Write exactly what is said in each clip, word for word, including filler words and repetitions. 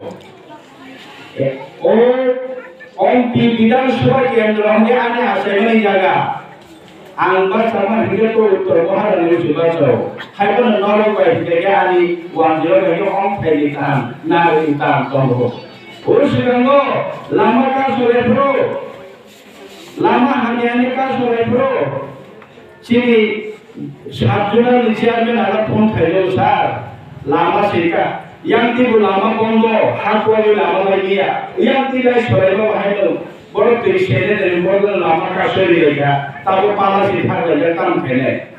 O Ompi Bidhan Sabha Kendra hwnwi ani achaimani jaga. Ang bachama hwnkhe to Uttor Maharani Chubachao. Haiphano norok bai hwnkhe ani wanjwk bai khe Omthaini Tam, Nagri Tam tongo. O swkango lama kasu rw phuru, lama hamyani kasu rw phuru. Chini sub zonal ni chairman aro phone khaio, "Sir, lama sika. Yang tibo lama bondo, ha kuwi lama bai niya. Yang tilai sorai ba bahai no. Borok twi sene de borok lama kasoi ri laika. Tabo pala si thak laika tam khainai."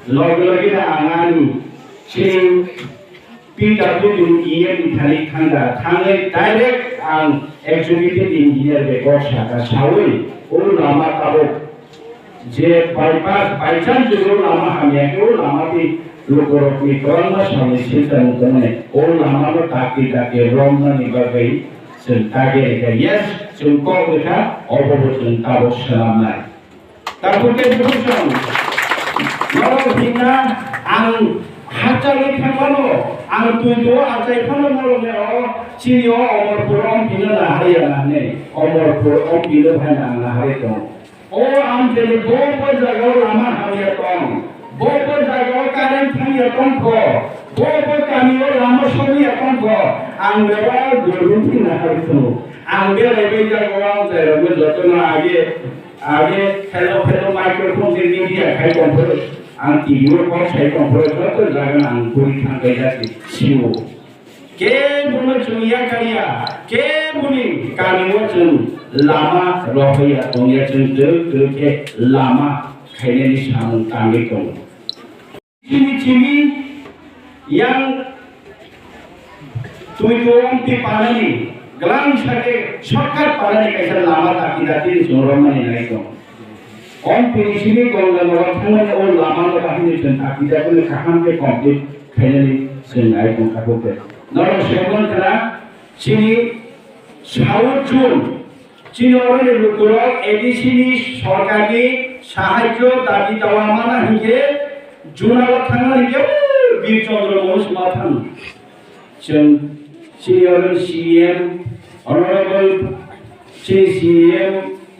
Logi logi na ang ani chini P W D E M ni thani thangda, thangwi direct ang executive engineer bai kok saka, sawi o lama tabuk je bypass, by chance o lama hamya khe o lama twi lukurokni kwbangma samwi silchar wng tongnai, o lama no dakti dakti romnani bagwi chwng target rikha. Yes, chwng kok rikha, obo bo chwng tabuk swnamnai. Tabuk khe bukhuk song. Norok himna ang hachali thangmano, ang twi duo achai phano norok ne o chini o Omorpur Ompi no nahari ya nahne, Omorpur Ompi no phai nang nahari tong. O ang tele bo bo jaga o lama hamya tong, bo bo jaga o current thangya tong kho, bo bo kami o lama somya tong kho, ang bebak gurung thing nahari tong. Ang belai bai jaga o ang chai rok no joto no age Age hello hello microphone je media khai tongphuru, ang T V o kok sai tongphuru, joto jaga ang guri thang bai jasi siwo. Kebono chwng ya kariya, keboni kami o chwng lama rohorya tongya, chwng twrwk twrwk khe lama khainani samung tangwi tongo. Chini chini yang twi tuwong ti panani glang sake shortcut panani kaisa lama taki dati ni chwng romani nai tong. Om tini sini gongga no thangmani o lama no bahini chwng taki dati ni kaham ke complete khainani chwng nai tong kha khe. Norok se mon khna chini South Zone Chini oroni lukurok A D C ni sorkarni sahajyo dabi dawa mana hinkhe Junalo thangna hinkhe, o, Bir Chandra Mohan Sima thang. Chwng chini oroni C M, Honorable chini C M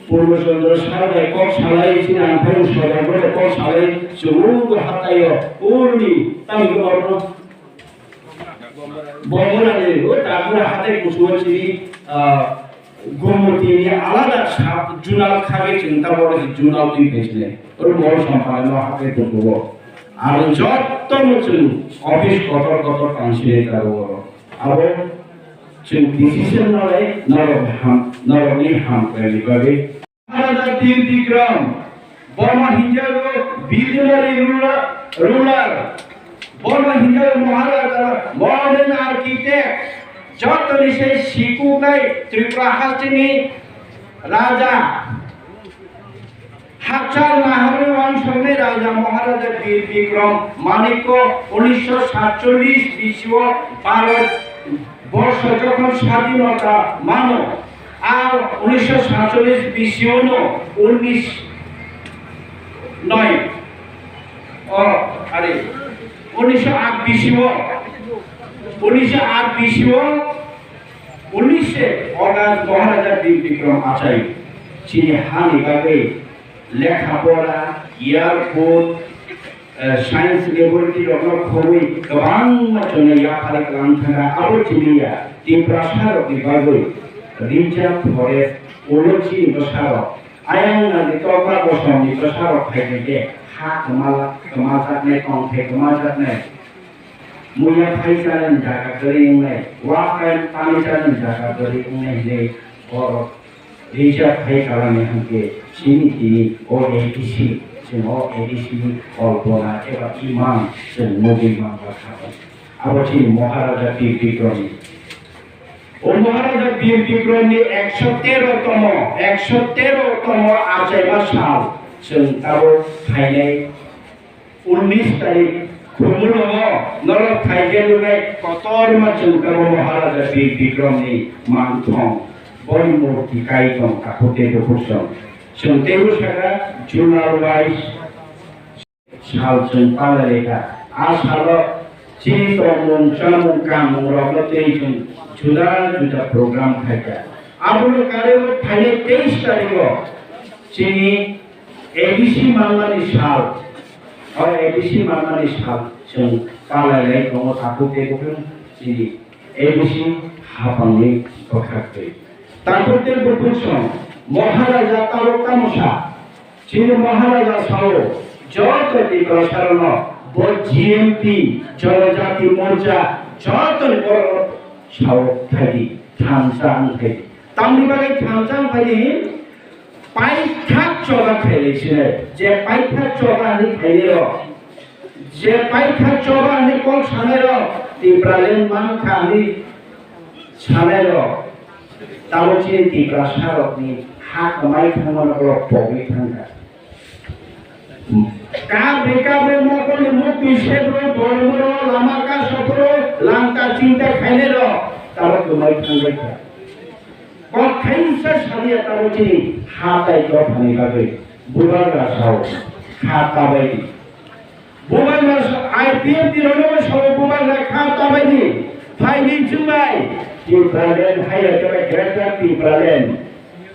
Purbo Chandra Sar bai kok salai, chini Amphai Sodar bai kok salai, chwng o hatai o, urni tamo orno Bomorani, o Dagura hatai kusugo chini, ah, Gomoti ni alada sub zonal khagwi chwng tabok zonal twi phaisle. Oro mol sompana no hatai kusugo. Aro jotto no chwng office kotor kotor tangsinai tabok oro. Abo chwng decision nalai norok ham, norokni hamkraini bagwi. Maharaja Bir Bikram, bono hinjago visionary ruler, ruler. Bono hinjago Maharaja modern architect, jotoni se sikuknai Tripura hasteni Raja. Hakchal naharwi wansoknai Raja Maharaja Bir Bikram Manikko unisho satchollish bisio Bharat borso jokhon sadinota mano, Ar unisho satchollish bisio no, unis noi. O, are, unisho aat bisio, unisho aat bisio, unishe August Maharaja Bir Bikram Achai chini hani bagwi lekha pora, airport, eh, science laboratory rokno khobwi kwbangma chwngno yaphari kwlang thangkha. Abo chini ya, Tiprasa rokni bagwi reserve forest, ulo chini bwsarok, ayang nangni tokma bosongni bwsarok phaikha khe ha kwmal-, kwmaljaknai, tongthai kwmaljaknai, muya phai chanani jaga kwrwi wngnai, wak kai pani chanani jaga kwrwi wngnai hinwi borok Rijak hai kalani hwnkhe chini tini o A D C, chwng o A D C ni kolpona eba imang chwng nugwi manjakha. Abo chini Maharaja Bir Bikramni. O Maharaja Bir Bikramni ekso tero tomo, ekso tero tomo achaima sal chwng tabuk phainai. Unnish tarik Khumulwngo norok phaikhe nuknai kotorma chwng tabuk Maharaja Bir Bikramni manthong boni murti kai tong takhuk tei bukhuk song. Chwng teibo sakha zonal wise sal chwng palai laikha. A salo chini tongmung chamung kamung rokno tei chwng Juda juda program khaikha. Abono karwi phainai teis tarigo chini A D C manmani sal. O A D C manmani sal chwng palailai tongo takhuk tei bukhuk chini A D C hapangni bwkhaktwi. Takhuk tei bukhuk song Maharaja Tarok Tamosa. Chini Maharaja sao, joto Tiprasarokno bo G M T, Jonojati Morcha, jotoni borok sao phaidi, thansa wng phaidi. Tamni bagwi thansa wng phaidi, paithak choba khailai sinai, je paithak choba hinwi khailai rok, je paithak choba hinwi kok sanai rok, Tipraland mankha hinwi sanai rok, tamo chini Tiprasarokni ha kwmai thangmano borok pogwi thangkha. Kabri kabri mokolni muktwi sebro, bormoro, lama kasopro, langta chingta khainai rok, tamo kwmai thangbai kha. Kok khaisa sadiya tamo chini ha tai dophani bagwi bubagra sao kha tabaidi. Bubagra sao I P F T rokno sao bubagra kha tabaidi. Phaidi chwngbai Tipraland haiya khe Greater Tipraland.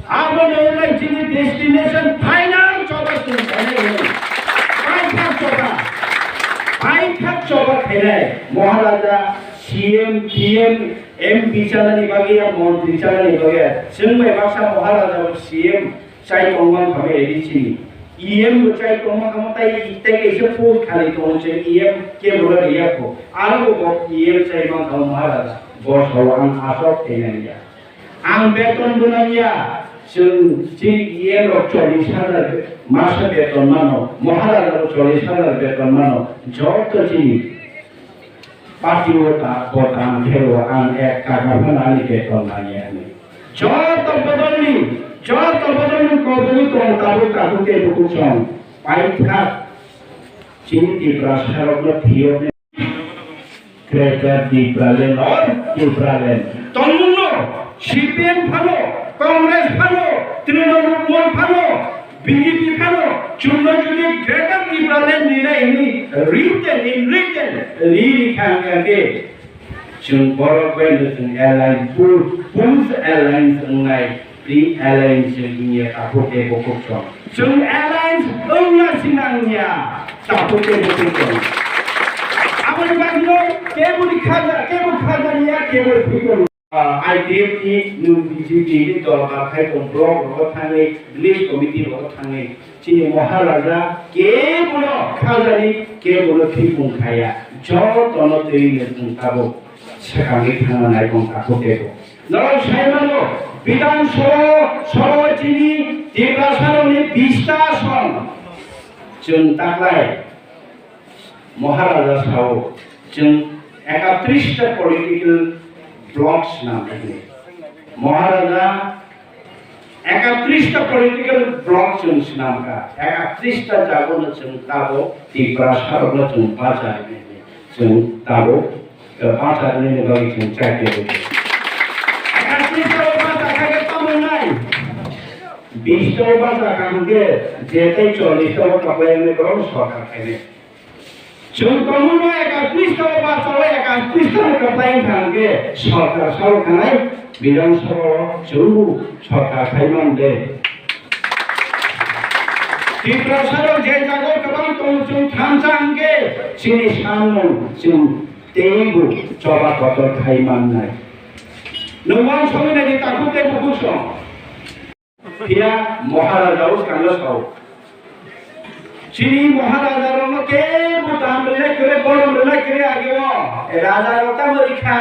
Abono wngwi chini destination final choba chwng khainai hwnwi. Paithak choba, paithak choba khainai. Maharaja, C M, P M, M P chanani bagwi ya, montri chanani bagwi ya. Chwng bai baksa Maharaja bo C M chai tongma khamwi A D C ni. E M bo chai tongma khamwi tei, tei kaisa post khali tongo chwng E M kebo rw ya kho. Aro bo E M chai man khamwi Maharaja. Bo sao ang aswk khainani ya. Ang beton bo nang ya, chwng chini E M rok chollish hajar masa beton mano, Maharaja rok chollish hajar beton mano, joto chini party o ta, bo tam khe o ang ek taka phano ani beton nang ya hinwi. Joto bodolni, joto bodolni koboni tong tabuk tabuk tei bukuchong paithak chini Tiprasarokno phiyoknai. Greater Tipraland or Tipraland. Tongmungno C P M phano, Congress phano, Trinamool Motha phano, B J P phano, chwngno jodi Greater Tipraland rinai hwnwi written, in written, ri rikha wngkha khe, chwng borok bai no chwng alliance, full, full alliance wngnai. Pre alliance wngya takhuk tei bukhuk song. Chwng alliance wngna sinang ya takhuk tei bukhuk song. Aboni bagwino keboni khaja, kebo khaja niya, kebo phikon. Ah, I P F T ni, nwng B J P ni dol kar khai tong, block rogo thangwi, village committee rogo thangwi, chini Maharaja kebono khajani, kebono phikung khaya, jotono twi nwng tabuk swkangwi thangna naikong takhuk tebo. Norok sai mano, Bidhan Sabha, Sabha chini Tiprasarokni bista song. Chwng taklai Maharaja sao, chwng ekatris ta political block swnam khe. Maharaja ekatris ta political block chwng swnam kha, ekatris ta jaga no chwng tabo Tiprasarokno chwng bacha rwmani, chwng tabo, eh, bacha rwmani bagwi chwng chai tongwi. Ekatris ta o bacha kha khe tamo nai? Bis ta o bacha kha hwnkhe je tei chollish ta o kaplai wngwi borok sorkar khainai. Chwng tongmungno ekatris ta o bachao ekatris ta no kwplai wngkha hwnkhe sorkar sao khanai Bidhan Sabha o chwngbo sorkar khai man de. Tiprasarok je jagao kwbang tongo chwng thansa hwnkhe chini samung chwng teibo choba kotor khai mannai. Nwng uansugwi naidi takhuk tei bukhuk song. Phiya Maharaja o swkangno sao. Chini Maharaja rokno kebo dam rwnai kwrwi, borom rwnai kwrwi ageo. Raja rok tamo rikha,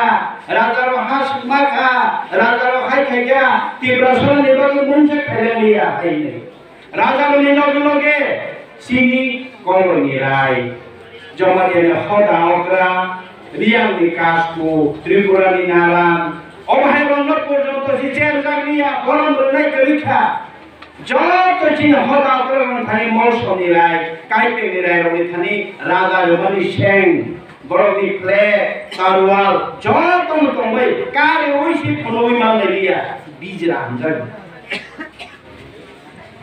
raja rok ha sukma kha, raja rok hai khaikha, Tiprasarokni bagwi mungsa khailaliya hai hinwi. Raja rokni loge loge chini Koloni Rai, Jamatiani Hoda Okra, Riyangni Kasku, Tripurani Naran, omo hai rokno porjonto si cherjak niya, borom rwnai kwrwi kha. Joto chini Hoda Okra rokni thani Molsomni Rai, Kaipengni Rai rokni thani raja rwmani seng, borokni flag, tarwal, jotono tongbai, kariui si phunugwi manlai liya, bijra hamjago.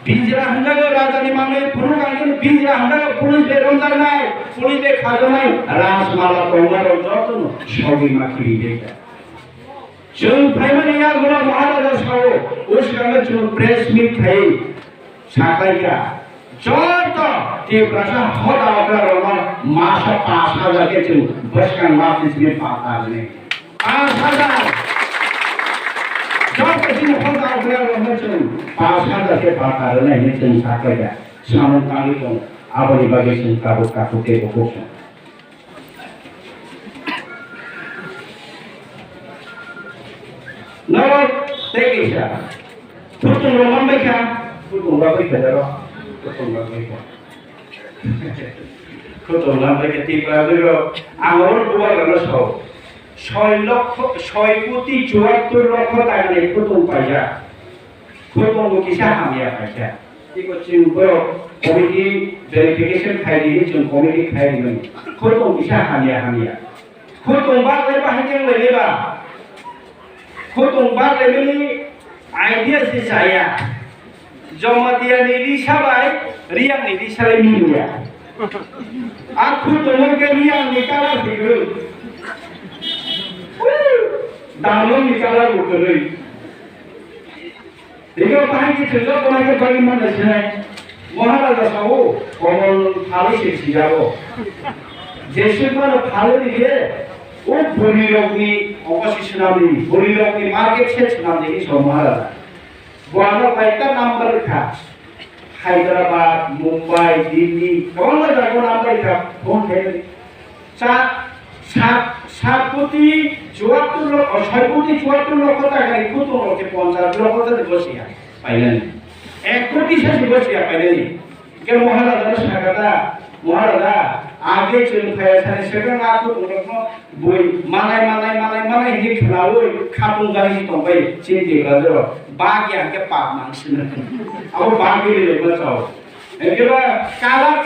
Bijra hamjago rajani manwi phunuk ang khe bijra hamjago police bai romjaknai, police bai kharjaknai, rajmala tongma rok jotono sogwi ma khibidi kha. Chwng phaimani yagulo Maharaja sao, o swkangno chwng press meet khai saklaikha. Joto Tiprasa hoda okra rokno masa pash hajar khe chwng bwskang ma phisni pata rwni. Pash hajar. Joto chini hoda okra rokno chwng pash hajar khe pata rwni hinwi chwng saklaikha. Samung tangwi tongo. Aboni bagwi chwng tabuk takhuk tei bukhuk song. Norok tei kaisa. Kutung rok man bai kha. Kutung rok bai kha daro. Kutung rok bai kha. Kutung rok bai kha. Tipra rok. Ang oro duar rok no sao. Soi lokho, soi koti chuattor lokho tangni kutung paijak. Khoroknwi kisa hamya kaisa. Tei bo chwng borok committee verification khai di, chwng committee khai di mani. Khoroknwi kisa hamya hamya. Khoroknwi bak lai bahai khe wng lai ba. Khoroknwi bak lai mani idea se chaya. Jamatia ni risa bai Riyang ni risa lai miliya. A khoroknwi khe Riyang ni colour se kwrwi. Dalong ni colour bo kwrwi. Tei bahai khe chwng joto nai khe bagwi manna sinai. Maharaja sao, komol phalwi se sijago. Jeswk mano phalwi ni khe, o bwrwi rokni okosi swnamdi, bwrwi rokni market se swnamdi hinwi sao Maharaja. Bo ano kaita number kha. Hyderabad, Mumbai, Delhi, kwbangma jaga number kha, phone khaimani. Sa, sa, sat koti chuattor lokho, soi koti chuattor lokho taka ni khoroknwi rok khe ponchas lokho ta dibo siya painani. Ek koti sa dibo siya painani. Ke Maharaja no sakha ta, Maharaja, age chwng phaya sani swkang a khoroknwi rokno bui manai, manai, manai, manai hinwi khwnaui khapung gani si tongbai chini Tiprasa rok. Bagya hwnkhe pap nang sino. Abo bagya ni lekma chao. Hwnkhe ba kala